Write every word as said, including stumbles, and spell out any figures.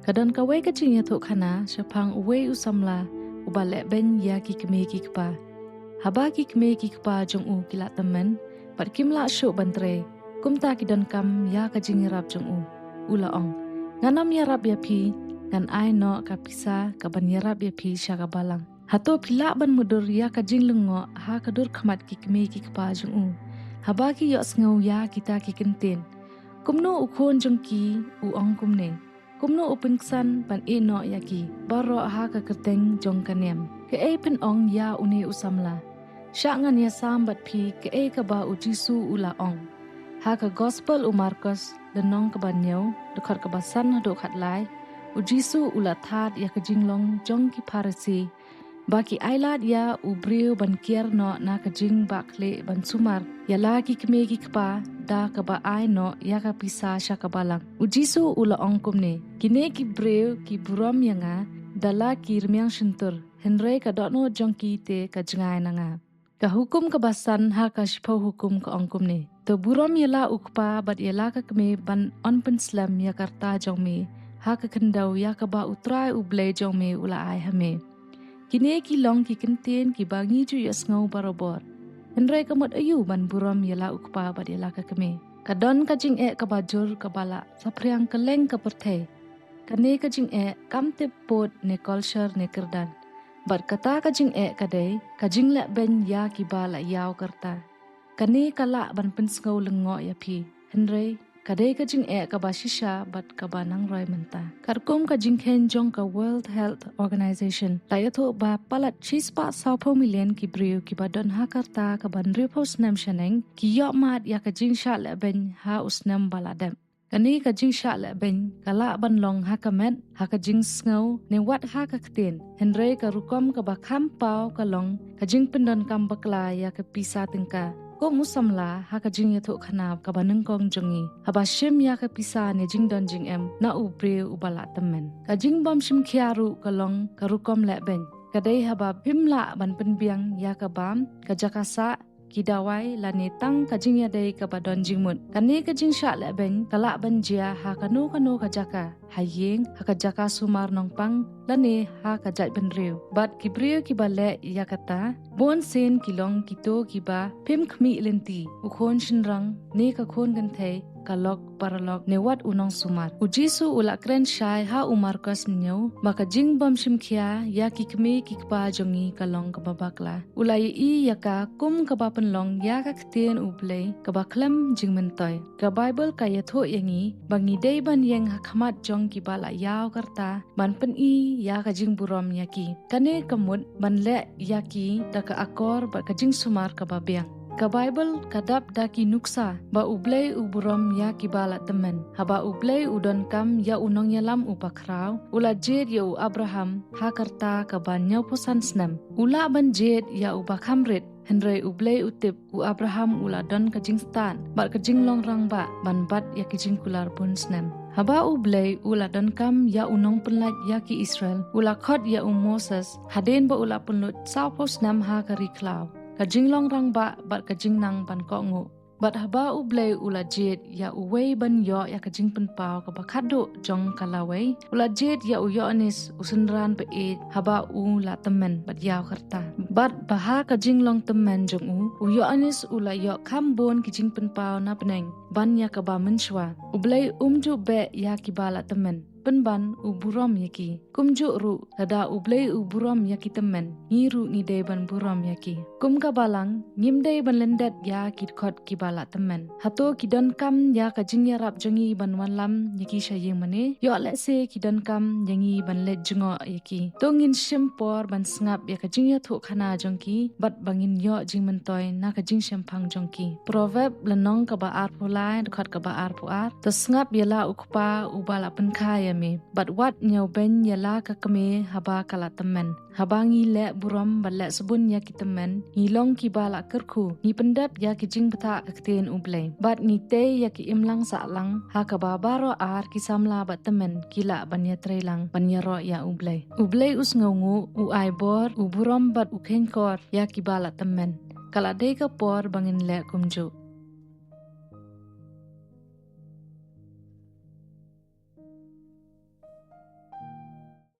Ka don kawei ka jingïathuhkhana shaphang uwei u samla uba lehbeiñ ïa ki kmie ki kpa. Haba ki kmie ki kpa jong u ki la tymmen bad kim lah shuh ban trei, kumta ki donkam ïa ka jingïarap jong u. U la ong, ngan ym ïarap ïa phi, ngan ai noh ka pisa kaban ïarap ïa phi sha ka balang. Hato phi lah ban mutdur ïa ka jinglyngngoh ha ka dur khmat ki kmie ki kpa jong u? Haba ki ïohsngew ïa kita ki kyntien, kumno u khun jong ki u ong kumne? Kumno u pynksan ban ïeh noh ïa ki baroh ha ka kyrteng jong ka niam? Kaei phin ong ïa une u samla? Shah ngan ïasam bad phi kaei kaba u Jisu u la ong. Ha ka Gospel u Markos, lynnong kaba hynñiew, dkhot kaba san haduh khatlai, u Jisu u la thad ïa ka jinglong jong ki Pharisi ba ki ailad ïa u briew ban kiar noh na ka jingbakla ban sumar ïa la ki kmie ki kpa da kaba ai noh ïa ka pisa sha ka balang. U Jisu u la ong kumne, kine ki briew ki burom ïa nga da la ki rmiang shyntur, hynrei ka dohnud jong ki te ka jngai na nga. Ka hukum kaba san ha ka shiphew hukum ka ong kumne, to burom ïa la u kpa bad ïa la ka kmie ban ym pynslem ïa ka rta jong me ha ka khyndew ïa kaba U Trai U Blei jong me u la ai ha me. Kine ki long ki kyntien kiba ngi ju ïohsngew barabor. Hynrei ka mut aïu ban burom ïa la u kpa bad ïa la ka kmie? Ka don ka jingeh kaba jur kaba la saphriang kylleng ka pyrthei. Kane ka jingeh kam tip pud ne kolshor ne kyrdan. Bad kata ka jingeh ka dei ka jinglehbeiñ ïa kiba la ïaw ka rta. Kane ka lah ban pynsngew lyngngoh ïa phi, hynrei ka dei ka jingeh kaba shisha bad kaba nang roi mynta. Katkum ka jingkheiñ jong ka World Health Organization, la ïathuh ba palat shispah sawphew million ki briew kiba don ha ka rta kaba hynriewphew snem shaneng ki ïoh mad ïa ka jingshah lehbeiñ ha u snem ba la dep. Kane ka jingshah lehbeiñ ka lah ban long ha ka met, ha ka jingsngew, ne wat ha ka ktien. Hynrei ka rukom kaba kham paw ka long ka jingpyndonkam bakla ïa ka pisa tyngka. Kum u samla ha ka jingïathuhkhana kaba nyngkong jong ngi, haba shim ïa ka pisa ne jingdon jingem na u briew uba la tymmen. Ka jingbymshim khia ruh ka long ka rukom lehbeiñ. Ka dei haba phim lah ban pynbiang ïa ka bam, ka jaka sah, ki dawai lane tang ka jingïadei kaba don jingmut. Kane ka jingshah lehbeiñ ka lah ban jia ha kano kano ka jaka, ha ïing, ha ka jaka sumar nongpang, lane ha ka jaitbynriew. Bad ki briew kiba leh ïa kata, bun sien ki long kito kiba phim khmih lynti, u khun shynrang ne ka khun kynthei, ka lok paralok ne wat u nongsumar. U Jisu u la kren shai ha u Markos hynñiew ba ka jingbymshim khia ïa ki kmie ki kpa jong ngi ka long kaba bakla. U la ïohi ïa ka kum kaba pynlong ïa ka ktien U Blei kaba khlem jingmyntoi. Ka Baibl ka ïathuh ïa ngi ba ngi dei ban ïeng ha khmat jong kiba la ïaw ka rta ban pyni ïa ka jingburom ïa ki. Kane ka mut ban leh ïa ki da ka akor bad ka jingsumar kaba biang. Ka Baibl ka dap da ki nuksa ba U Blei u burom ïa kiba la tymmen. Haba U Blei u donkam ïa u nongïalam uba khraw, u la jied ïa u Abraham ha ka rta kaba hynñiewphew san snem. U lah ban jied ïa uba kham rit, hynrei U Blei u tip u Abraham u la don ka jingstad bad ka jinglong rangbah ban bat ïa ki jingkular bun snem. Haba U Blei u la donkam ïa u nongpynlait ïa ki Israel, u la khot ïa u Moses hadien ba u la pynlut sawphew snem ha ka ri khlaw. Ka jinglong rangbah bad ka jingnang ban kohnguh. Bad haba U Blei u la jied ïa uwei ban ïoh ïa ka jingpynpaw kaba khatduh jong ka lawei, u la jied ïa u Ïoannis u synran ba ïeit haba u la tymmen bad ïaw ka rta. Bad ba ha ka jinglong tymmen jong u, u Ïoannis u la ïoh kham bun ki jingpynpaw na bneng ban ïa kaba mynshuwa. U Blei um ju beh ïa kiba la tymmen, pynban u burom ïa ki. Kumjuh ruh, lada U Blei u burom ïa ki tymmen, ngi ruh ngi dei ban burom ïa ki. Kum ka balang, ngim dei ban lyndet ïa ki dkhot kiba la tymmen. Hato ki donkam ïa ka jingïarap jong ngi ban wanlam ïa ki sha ïingmane? Ïoh lehse ki donkam ïa ngi ban leit jngoh ïa ki. To ngin shim por ban sngap ïa ka jingïathuhkhana jong ki bad ba ngin ïoh jingmyntoi na ka jingshemphang jong ki. Proverb lynnong kaba arphew lai, dkhot kaba arphew ar. To sngap ïa la u kpa uba la pynkha ïa me, bad wat ñiewbeiñ ïa la ka kmie haba ka la tymmen. Haba ngi leh burom bad leh sbun ïa ki tymmen, ngi long kiba la kyrkhu, ngi pyndep ïa ki jingbthah ka ktien U Blei. Bad ngi tei ïa ki imlang sahlang ha kaba baroh ar ki samla bad tymmen ki lah ban ïatreilang ban ïaroh ïa U Blei. U Blei u sngewnguh, u ai bor, u burom bad u kheiñkor ïa kiba la tymmen. Ka la dei ka por ba ngin leh kumjuh.